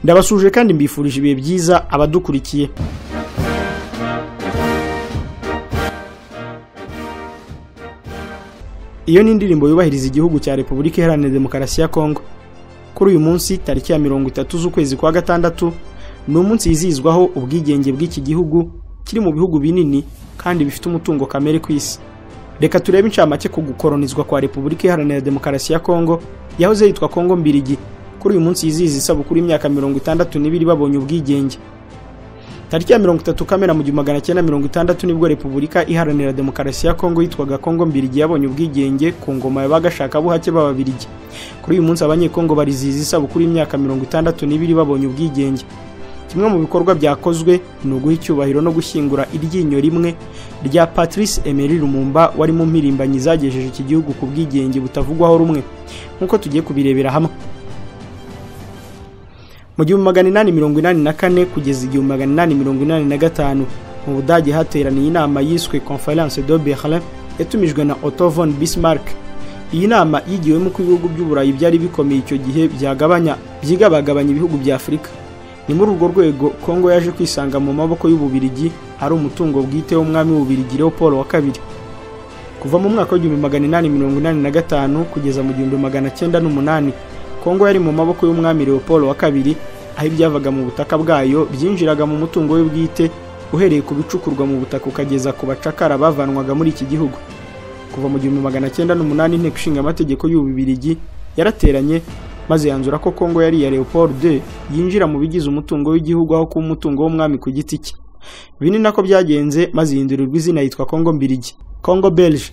Ndabasuje kandi mbifurije ibihe byiza abadukurikiye. Iyo ni indirimbo yubahiriza igihugu cya Repubulika Iharanira Demokarasi ya Kongo. Kuri uyu munsi tariki ya 30 z'ukwezi kwa gatandatu ni umunsi yizihizwaho ubwigenge bw'iki gihugu kiri mu bihugu binini kandi bifite umutungo kamere ku isi. Reka turebe incamake ku gukoronizwa kwa Repubulika Iharanira Demokarasi ya Kongo yahoze yitwa Kongo Mbirigi. Kuri uyu munsi yizihiza isabukuru y'imyaka 62 babonye ubwigenge. Tariki ya 30 Kamena mu 1960 nibwo Repubulika Iharanira Demokarasi ya Kongo yitwaga Kongo Mbirigi yabonye ubwigenge ku ngoma y'abagashakabuhake b'Ababirigi. Kuri uyu munsi Abanyekongo barizihiza isabukuru y'imyaka 62 babonye ubwigenge. Kimwe mu bikorwa byakozwe ni uguha icyubahiro no gushyingura iryinyo rimwe rya Patrice Emery Lumumba wari mu mpirimbanyi zagejeje iki gihugu ku bwigenge butavugwaho rumwe, nk'uko tugiye kubirebera hamwe. Mu 1884 kugeza 1885 mu Budage hateraniye inama yiswe Conférence de Berlin yatumijwe na Otto von Bismarck. Iyi nama yigiwemo ko ibihugu by'Uburayi byari bikomeye icyo gihe byigabagabanya ibihugu bya Afurika. Ni muri urwo rwego Kongo yaje kwisanga mu maboko y'Ububirigi ari umutungo bwite w'umwami w'Ububirigi Leopold wa kabiri. Kuva mu mwaka wa 1885 kugeza mu 1908 Kongo yari mu maboko y'umwami Leopold wa kabiri, aho ibyavaga mu butaka bwayo byinjiraga mu mutungo we bwite uhereye ku bicukurwa mu butaka ukageza ku bacakara bavanwaga muri iki gihugu. Kuva mu 1908 inteko ishinga amategeko y'Ububirigi yarateranye maze yanzura ko Kongo yari iya Leopold II yinjira mu bigize umutungo w'igihugu aho kuba umutungo w'umwami ku giti cye. Ibi ni nako byagenze maze ihindurirwa izina yitwa Kongo Mbirigi, Kongo Belge.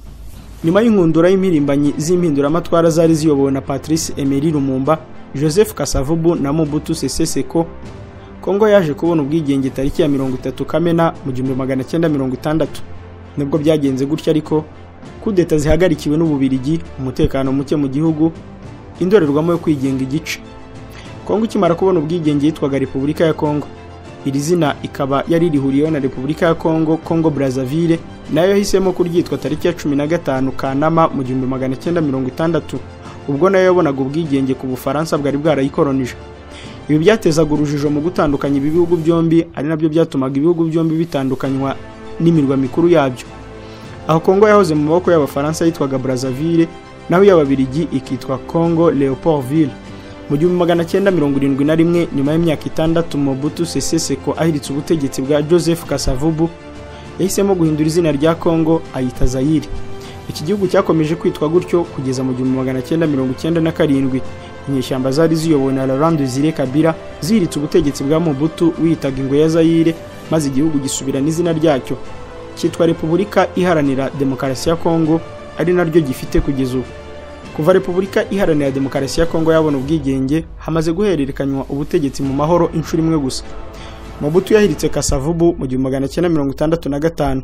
Nyuma y'inkundura y'impirimbanyi z'impinduramatwara zari ziyobowe na Patrice Emery Lumumba, Joseph Kasavubu na Mobutu Sese Seko, Kongo yaje kubona ubwigenge tariki ya 30 Kamena mu 1960. Nubwo byagenze gutya ariko kudeta zihagarikiwe n'Ububirigi, umutekano muke mu gihugu, indorerwamo yo kwigenga igice. Kongo ikimara kubona ubwigenge yitwaga Repubulika ya Kongo. Iri zina ikaba yari rihuriyeho na Repubulika ya Kongo, Kongo Brazzaville, nayo yahisemo kuryitwa tariki ya 15 Kanama mu 1960, ubwo nayo yabonaga ubwigenge ku Bufaransa bwari bwarayikolonije. Ibi byatezaga urujijo mu gutandukanya ibi bihugu byombi, ari nabyo byatumaga ibihugu byombi bitandukanywa n'imirwa mikuru yabyo. Aho Kongo yahoze mu maboko y'Abafaransa yitwaga Brazzaville, naho iy'Ababirigi ikitwa Congo Leopoldville. Mu 1971 nyuma y'imyaka 6 Mobutu Sese Seko ahiritse ubutegetsi bwa Joseph Kasavubu, yahisemo guhindura izina rya Kongo ayita Zaire. Iki gihugu cyakomeje kwitwa gutyo kugeza mu 1997 inyeshyamba zari ziyobowe na Laurent Desire Kabila zihiritse ubutegetsi bwa Mobutu wiyitaga ingwe ya Zaire, maze igihugu gisubirana izina ryacyo cyitwa Repubulika Iharanira Demokarasi ya Kongo, ari naryo gifite kugeza ubu. Kuva Repubulika Iharanira Demokarasi ya Kongo yabona ubwigenge hamaze guhererekanywa ubutegetsi mu mahoro inshuro imwe gusa. Mobutu yahiritse Kasavubu mu 1965.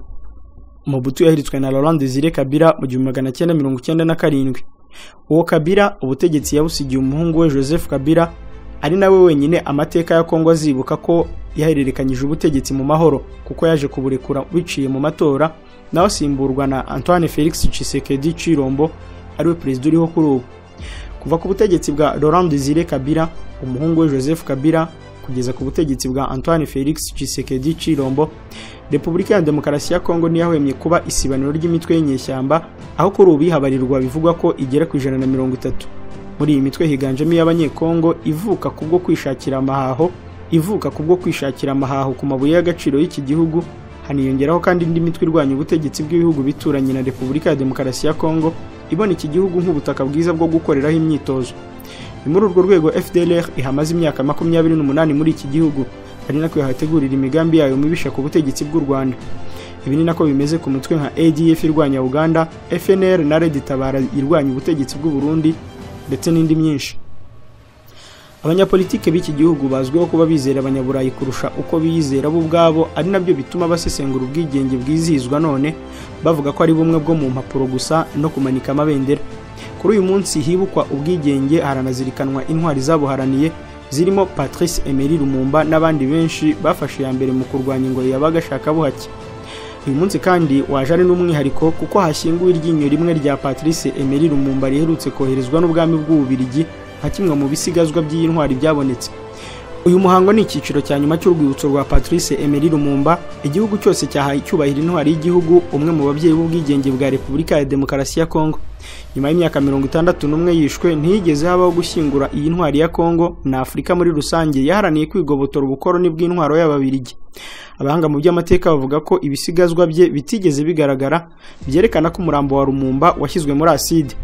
Mobutu yahiritswe na Laurent Desire Kabila mu 1997. Uwo Kabila ubutegetsi yabusigiye umuhungu we Joseph Kabila, ari nawe wenyine amateka ya Kongo azibuka ko yahererekanyije ubutegetsi mu mahoro, kuko yaje kuburekura biciye mu matora, nawe asimburwa na Antoine Felix Tshisekedi Tshilombo ariwe perezida uriho kuri ubu. Kuva ku butegetsi bwa Laurent Desire Kabila, umuhungu we Joseph Kabila, kugeza ku butegetsi bwa Antoine Felix Tshisekedi Tshilombo, Repubulika ya Demokarasi ya Kongo ntiyahwemye kuba isibaniro ry'imitwe y'inyeshyamba, aho kuri ubu ihabarirwa bivugwa ko igera ku 130. Muri iyi mitwe higanjemo iy'Abanyekongo ivuka kubwo kwishakira amahaho ku mabuye y'agaciro y'iki gihugu. Haniyongeraho kandi indi mitwe irwanya ubutegetsi bw'ibihugu bituranye na Repubulika ya Demokarasi ya Kongo ibona iki gihugu nk'ubutaka bwiza bwo gukoreraho imyitozo. Ni muri urwo rwego FDLR ihamaze imyaka 28 muri iki gihugu, ari nako yahategurira imigambi yayo mibisha ku butegetsi bw'u Rwanda. Ibi ni nako bimeze ku mutwe nka ADF irwanya Uganda, FNL na Red Tabara irwanya ubutegetsi bw'u Burundi, ndetse n'indi myinshi. Abanyapolitike b'iki gihugu bazwiho kuba bizera abanyaburayi kurusha uko biyizera bo ubwabo, ari nabyo bituma basesengura ubwigenge bwizihizwa none bavuga ko ari bumwe bwo mu mpapuro gusa no kumanika amabendera. Kuri uyu munsi hibukwa ubwigenge haranazirikanwa intwari zabuharaniye zirimo Patrice Emery Lumumba n'abandi benshi bafashe ya mbere mu kurwanya ingoyi y'abagashakabuhake. Uyu munsi kandi waje ari n'umwihariko kuko hashyinguwe iryinyo rimwe rya Patrice Emery Lumumba riherutse koherezwa n'ubwami bw'Ububirigi nka kimwe mu bisigazwa by'iyi ntwari byabonetse. Uyu muhango ni icyiciro cya nyuma cy'urwibutso rwa Patrice Emery Lumumba. Igihugu cyose cyahaye icyubahiro intwari y'igihugu, umwe mu babyeyi b'ubwigenge bwa Repubulika ya Demokarasi ya Kongo. Nyuma y'imyaka 61 yishwe, ntiyigeze habaho gushyingura iyi ntwari ya Kongo na Afurika muri rusange yaharaniye kwigobotora ubukoroni bw'intwaro y'Ababirigi. Abahanga mu by'amateka bavuga ko ibisigazwa bye bitigeze bigaragara, byerekana ko umurambo wa Lumumba washyizwe muri aside.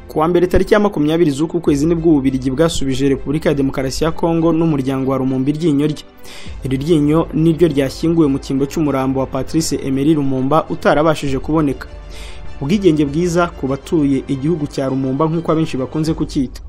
Kuwa mbere tariki ya 20 z'uku kwezi nibwo Ububiligi bwasubije Repubulika ya Demokarasi ya Kongo n'umuryango wa Lumumba iryinyo rye. Iri ryinyo niryo ryashyinguwe mu cyimbo cy'umurambo wa Patrice Emery Lumumba utarabashije kuboneka. Ubwigenge bwiza ku batuye igihugu cya Lumumba nk'uko abenshi bakunze kucyita.